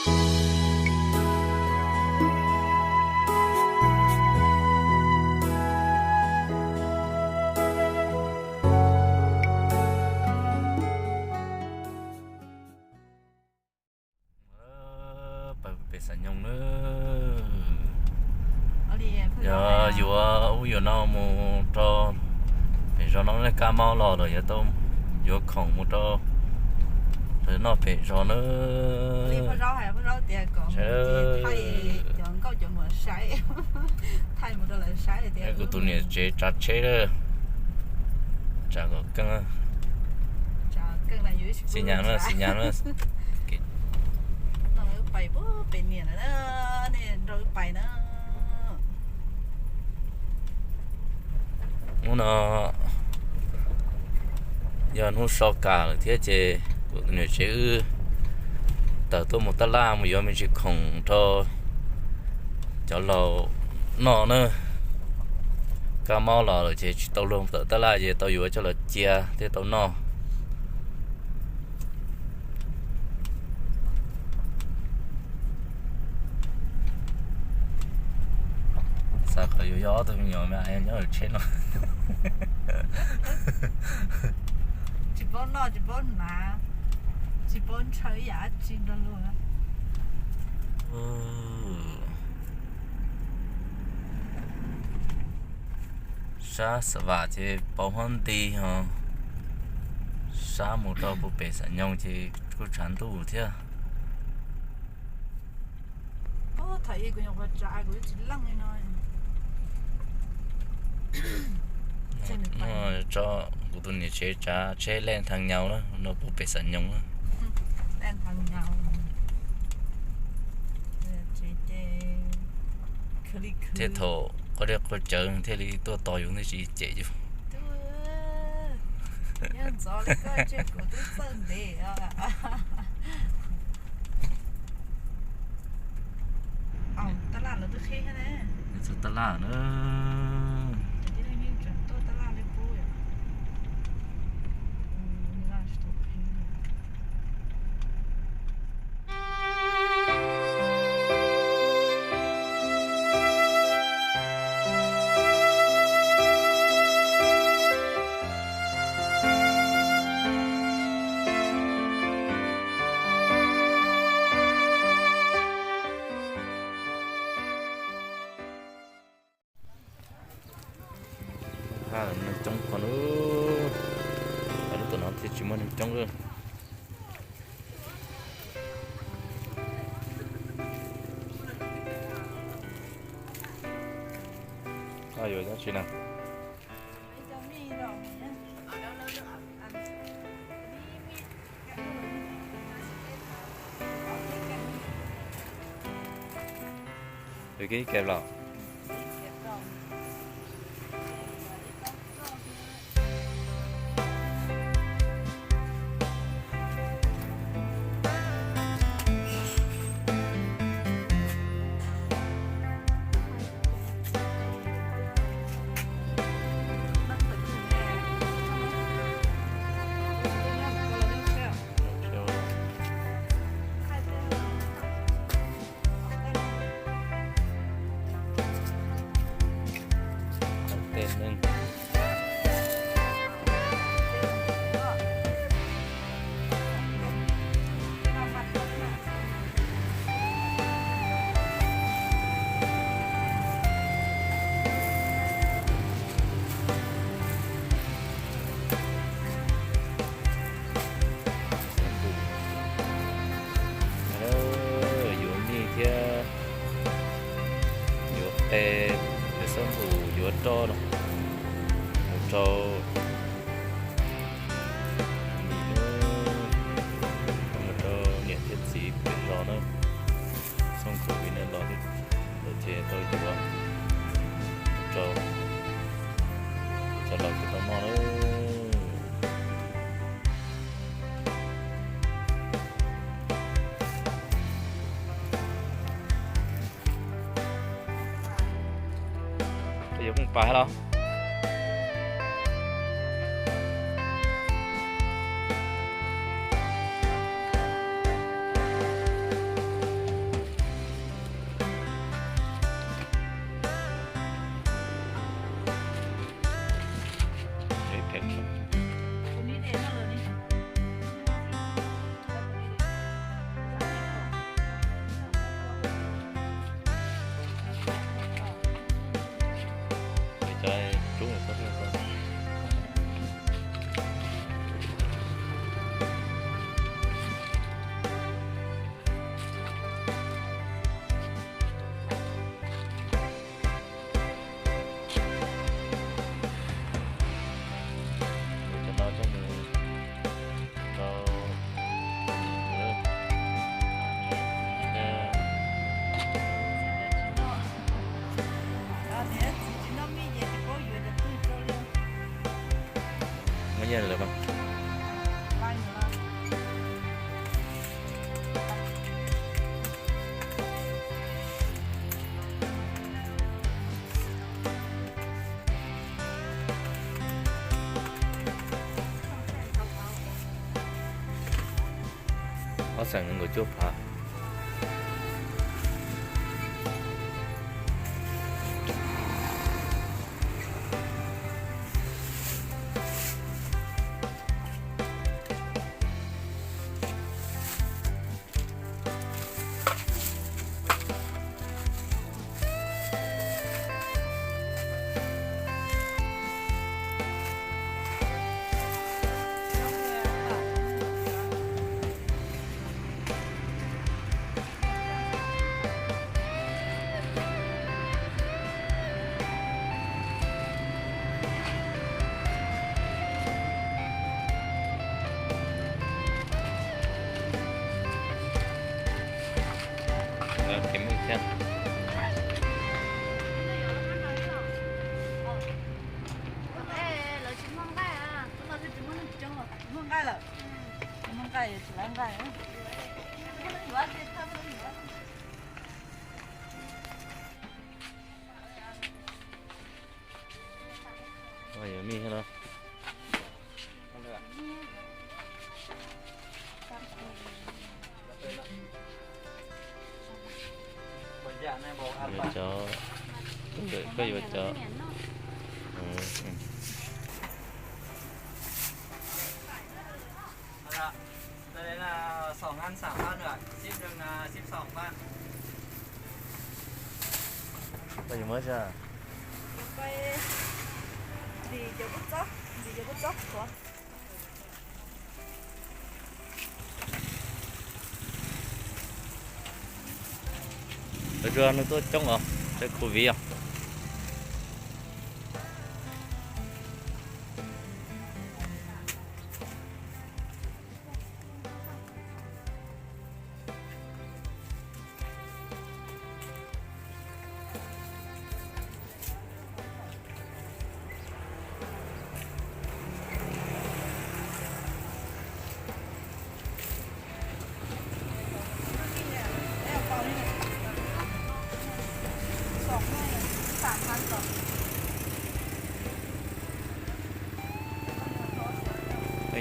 Pais pem Xam Nyoog na. Yog yuav ub yuav no mus rau pem zos no, nej kab mob los lawm yuav tau yuav khoom mus rau noj pem zos na. Kuv tus niam tsev tsav tsheb, tsav kom keej, xi nyas na, xi nyas na. Hnub no yog hnub so kam lawm thiab ces kuv tus niam tsev wb tawm tuaj mus taj laj mus yuav me ntsis khoom rau cov laus noj na. Kab mob los lawm ces tsis tau luag tawm taj laj ces tau yuav coj los cia thiab tau noj. Xav kom yus yog ob tug me nyuam me nyuam nyob hauv tsheb no. Tsis paub noj tsis paub hnav, tsis paub ntshaw ib yam dab tsi nrog luag. Sab Xa Vam ces pauv huab nti ho, sab mus rau puag pem Xam Nyoog ces kuj tshav ntuj thiab. Tso kuv tus niam tsev tsav tsheb lej thaj nyaus na, no puag pem Xam Nyoog na. Thiab thaum qhov dej qhov cawv thiaj li tuaj tos yus ntej tsis cem yus. Txog taj laj na. Neeg coob kawg, lub tuam no thiaj tsis muaj neeg coob. Yuav dab tsi na? Tus kib keb los. Yuav mij thiab yuav qe, yuav xab npum, yuav roj no mus rau, mus rau niam thiab txiv pem zos na. Xoo khuv vim nej los thiab, lawv thiaj tau yuav rau cov laus thiaj tau noj na. Yuav phooj pas los. Ob xeem nees nkaum cuaj phav. Muaj nqaij lawm, muaj nqaij tsis lawv nqaij. Yuav mij thiab los? Yuav cov, koj yuav cov. Đây là sáu ngăn, sáu ngăn nữa, ship được là ship sáu ngăn. Koj yuav muab tso. Vì giờ bút chót, vì giờ bút chót của Lawv tsuas nws tuaj coob os, tsav covid os.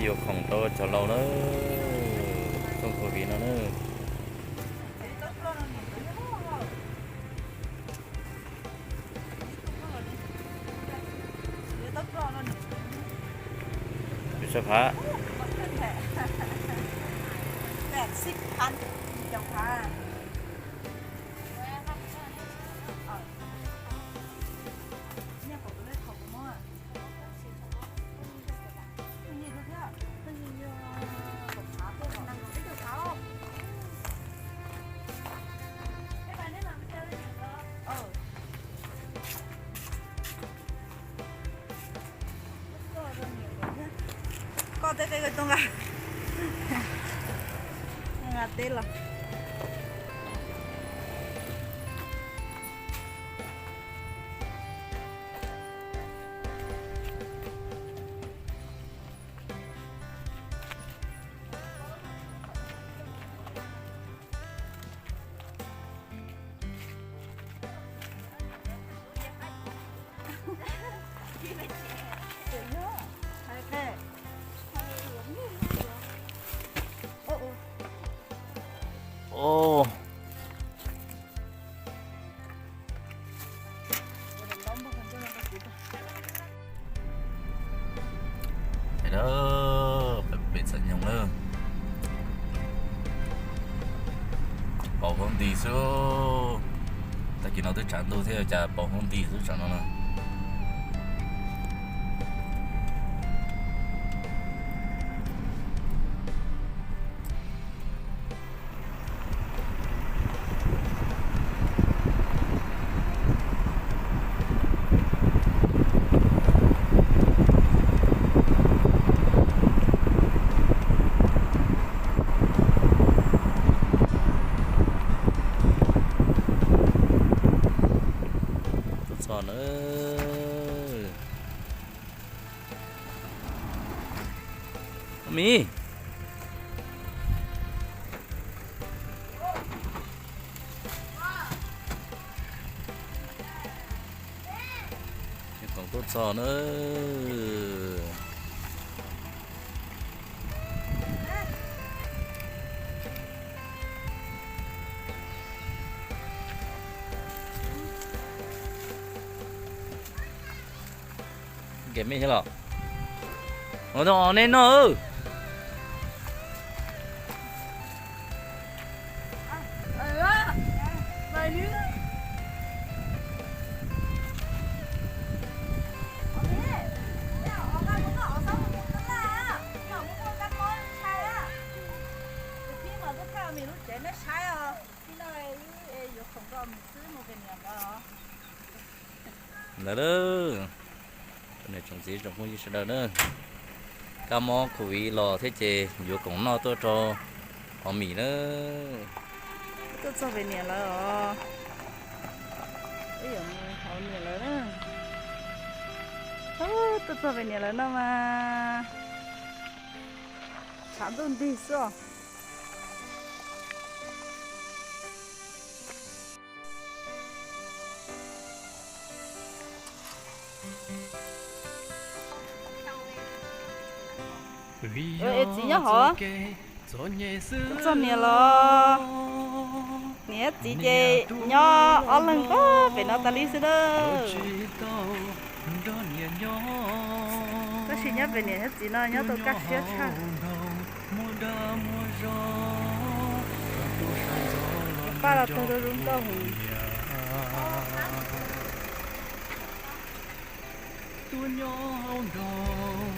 Yuav khoom rau cov laus na, rooj covid no na. Ib txhais phav. Koj tej qe kawg tuaj nqa, nqa teb los. Ua, pem txam nyoog na. Pauv hauv nti xwb. Tag kis no twb tshav ntuj thiab cas pauv hauv nti xwb tsam no na. Tuaj txog na. Ua mi. Tog na. Kev me thiab los. Ua tau os nej noj. Ntawd, tsoom niam tsoom txiv tsoom phooj ywg sawv daws na, kab mob covid los thiab ces yuav koom noj tuaj rau Hauv Mim na. Tuaj txog Pem Niam lawv os. Wb yuav mus Hauv Niam lawv na. Tuaj txog Pem Niam lawv no mas tshav ntuj ntig xwb os. Es txiv nyob hov, tuaj txog niam los? Niam thiab txiv ces nyob ob leeg pem no tas li xwb na. Tab sis nyob pem niam thiab txiv no nyob tau kaj siab tshaj. Paj los tag rau zoo nkauj heev. Tuaj nyob hauv nroog,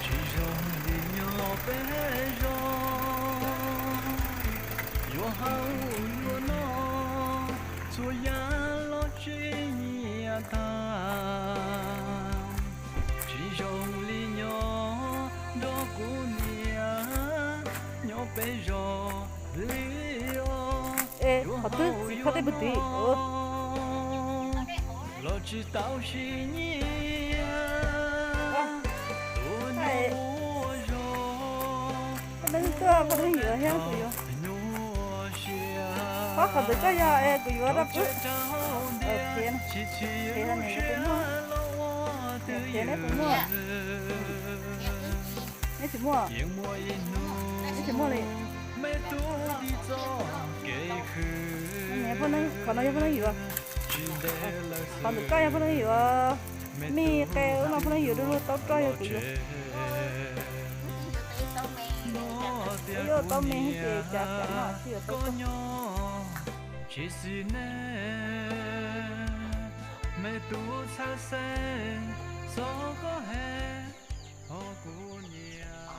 tsis zoo li nyob peb zos. Yuav haus yuav no, txhua yam los tsis nyiam tag. Tsis zoo li nyob nrog kuv niam, nyob peb zos li os. Es qhov twg txiv kho tej pwg tid los tsis tau siv nyiam. Tuaj nyob ua zog, poj neeg tuaj poj neeg yuav thiab kuv yuav. Qhov ntawd koj yog es kuv yuav rau pub. Qhia, qhia niam puas muaj, qhia neb puas muaj. Neb tsis muaj, neb tsis muaj li. Niam poj neeg, qhov no yog poj neeg yuav. Qhov ntawm koj yog poj neeg yuav. Mij qe ub no poj neeg yuav du lug tau roj yog kuv yuav. Yuav tau me ces cas cas no tsis yuav tau. Tsis xwm ne, me tub txhawj xeeb, txhob koj he, ho kuv niam.